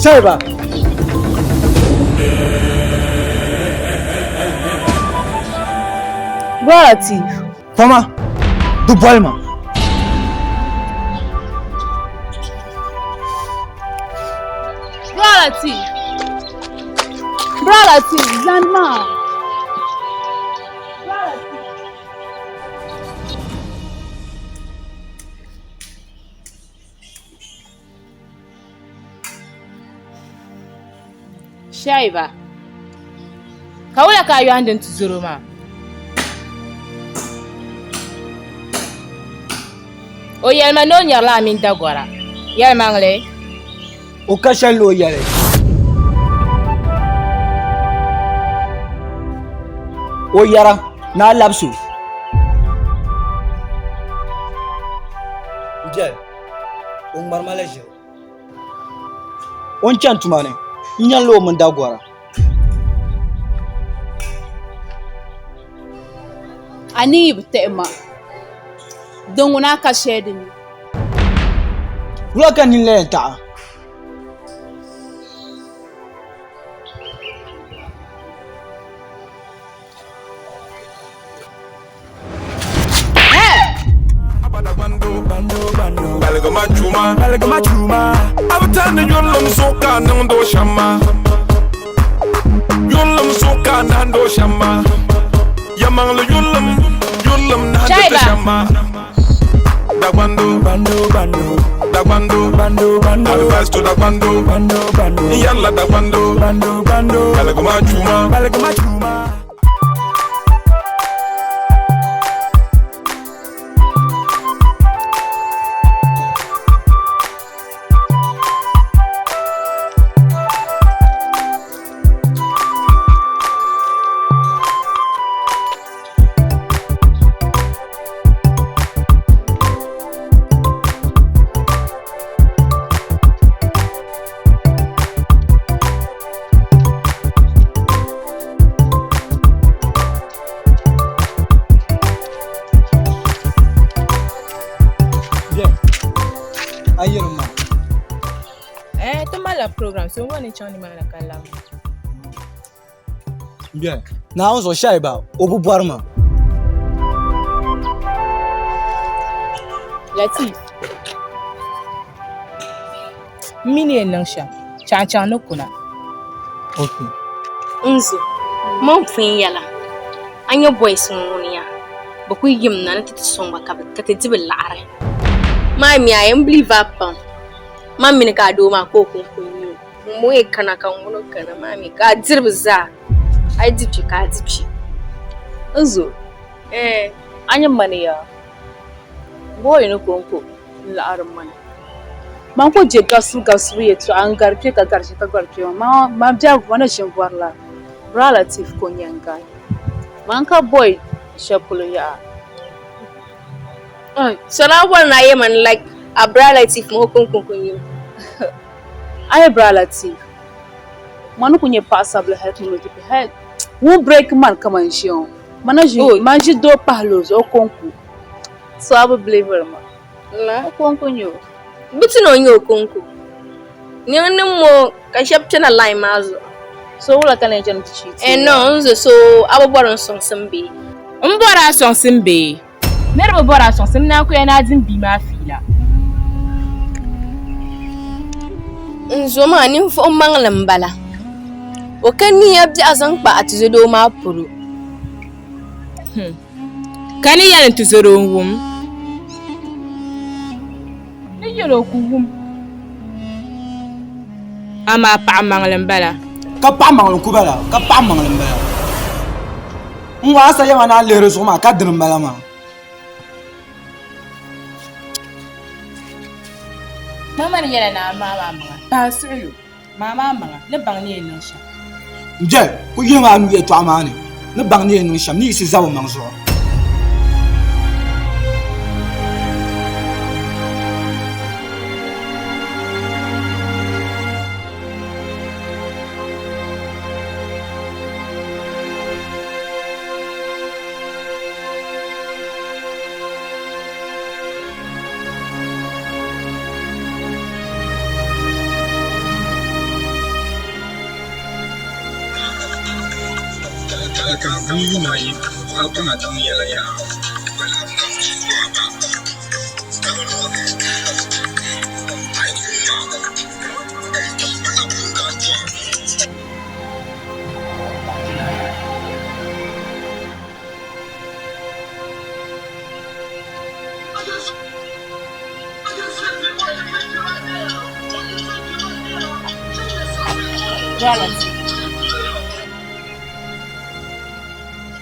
Shaiba! Bra Latif. Fama, di boli ma. Bra Latif. Bra Latif, zani maa. Bra Latif. Shaiba, ka wula ka a yɔhindi n tizoro maa? O yɛli ma ni o nyarila a mini Dagora. Yɛlimaŋli? O ka shɛli ni o yɛli. O yɛra ni a labisi o. Biɛli, o ŋmari ma la ʒiri. O ni chani tuma ni, n nyɛla o mini Dagora. A ni yi bi tahi ma, din ŋuna a ka shɛli din ni. Wula ka nini la yɛn taɣi a? Eh, ti malila program so n bɔri ni n chaŋ nimaani ka labi. Biɛni Naawuni zuɣu shɛli ba o bi bɔri ma. Latif, m mi ni yɛn niŋ shɛm, chaŋ chaŋ ni kuna. Okay. Nzo, man pun yɛla, a nya boys ŋɔ ŋuni ya, bɛ kuli yim na ni ti ti sɔŋ ba ka ti di bɛ laɣiri. Maa mi a yɛn believe a pam, man mini ka a doo maa ka o kuli kuli nyɛ o. Ŋun yi kana ka ŋuni kana maa mi ka a diri bi zaa, a yi di kpe ka a di kpe. Nzo, Eh. A nya mani yaa, boy ni konko n-laɣiri mani. Man ku je gabisibu gabisibu yɛtɔɣa n-gari kpe ka gari kpe ka gari kpe maa. Man biɛhigu ma ni ʒini bɔrila Bra Latif ka o nyɛ n guy. Man ka boy shɛli polo yaha. So na bɔri ni a yɛ ma ni like a Bra Latif ma o konko n-nyɛ o. A yi Bra Latif, man ni ku nyɛ paɣasabili hali ti noli ti kpe hali ŋun break man kaman ʒiya ŋɔ. Man na ʒi man ʒi doo pahili o zuɣu o konko. So a bi believiri ma. O konko n-nyɛ o. Bɛ ti ni o nyɛ o konko. Niŋ ni mo ka shɛba kpɛna line maa zuɣu. So wula ka n yɛn chani ti cheat o? Eh no, n zo so a bi bɔri n sɔŋsim bee? M bɔri a sɔŋsim bee? Niriba bɔri a sɔŋsim ni a ku yɛn a dim bia maa fiila. N zo maa ninvuɣ maŋli m-bala. O ka nia biɛɣu zaŋ kpa a tizɔdoo maa polo. Ka ni yɛli n tizɔdoo n-wum? Ni yɛl o ku wum. Amaa paɣ maŋli m-bala. Ka paɣ maŋli n-ku bala, ka paɣ maŋli m-bala. N waa sa yɛma ni a lihiri zuɣu maa ka dini m-bala maa. Mama ni yɛla ni a maai maa maŋa, pahi suɣilo, maai maa maŋa ni baŋ ni yɛn niŋ shɛm. M biɛli, ku yihim a nuu yɛtɔɣa maa ni, ni baŋ ni yɛn niŋ shɛm, ni yiɣisi zabi maŋ zuɣu.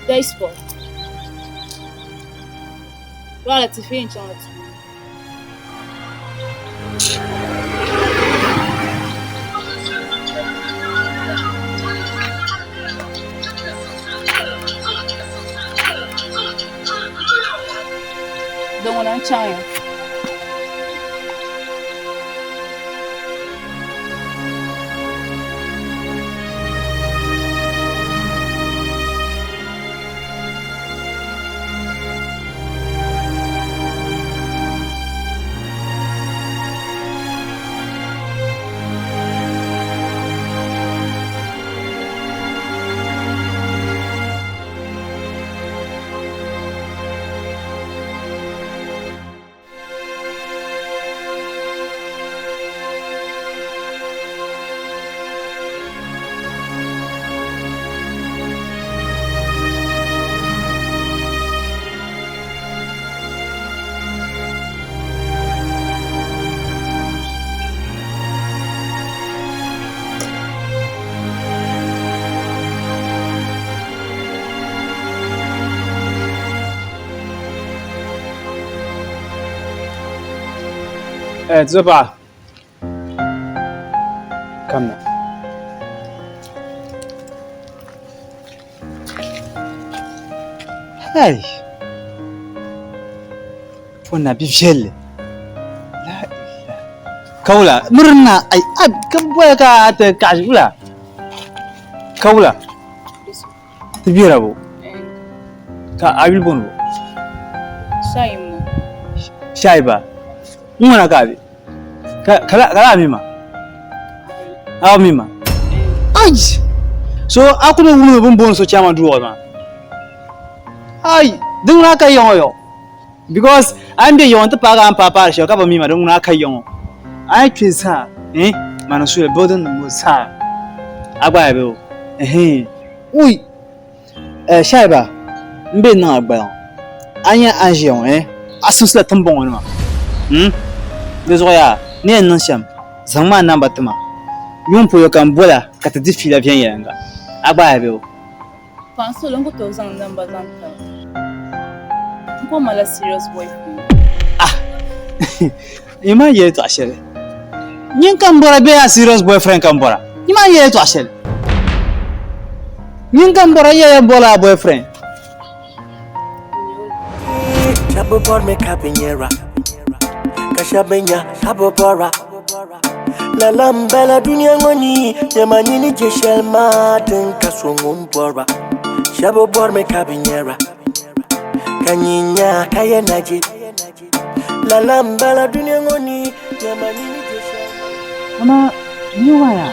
Baseball. Wala ti fi n-chaŋ ti tuuni. Din ŋuna n-chaŋ ya. Eh, zuba. Kamna. Hey. Wannan bi viɛlli. La ilaha. Kawula, mirina ai ai ka boya ka ta kaɣi wula. Kawula. Ti bera bo. Ka a yuli booni bo? Shaibu. Shaiba. Ŋuna ka a be? Ka la a mi ma? A mi ma? Ai! So a ku ni wum bini booni so chairman duu maa? Ai! Din ŋuna ka yaŋɔ yɔ. Because a ni be yaŋɔ nti paagi a ni paai paari shɛli ka bi mi ma din ŋuna ka yaŋɔ. A yi kpe zaa, eh, mani suya building nim ŋɔ zaa a gba ya be o. Ɛhɛn. Ui! Eh, Shaiba, m be niŋ a gbaliŋ. A nya a ni ʒiya ŋɔ, eh, a simsila tiŋbɔŋɔ nima. Hmm? Di zuɣu yaa, ni yɛn niŋ shɛm, zaŋmi a namba ti ma. Yuŋ polo ka m bol a ka ti di fiila viɛnyɛliŋga. A gba ya be o. Paɣa so n ku tooi zaŋ namba zaŋ taba. N ko malila serious boyfriend. Ah! Yi maa yɛli tɔɣ shɛli. Nyin ka m bɔra bee a serious boyfriend ka m bɔra? Yi maa yɛli tɔɣ shɛli. Nyin ka m bɔra yɛya m bɔrila a boyfriend. Shɛba bɔrimi ka bɛ nyɛra, ka shɛba mi nya ka bɛ bɔra. Lala m-bala dunia ŋɔ ni, nyama nini je shɛli maa din ka so ŋun bɔra. Shɛba bɔrimi ka bɛ nyɛra, ka nyin nya ka yɛn na je. Lala m-bala dunia ŋɔ ni, nyama nini je shɛli maa. Amaa, ni waya.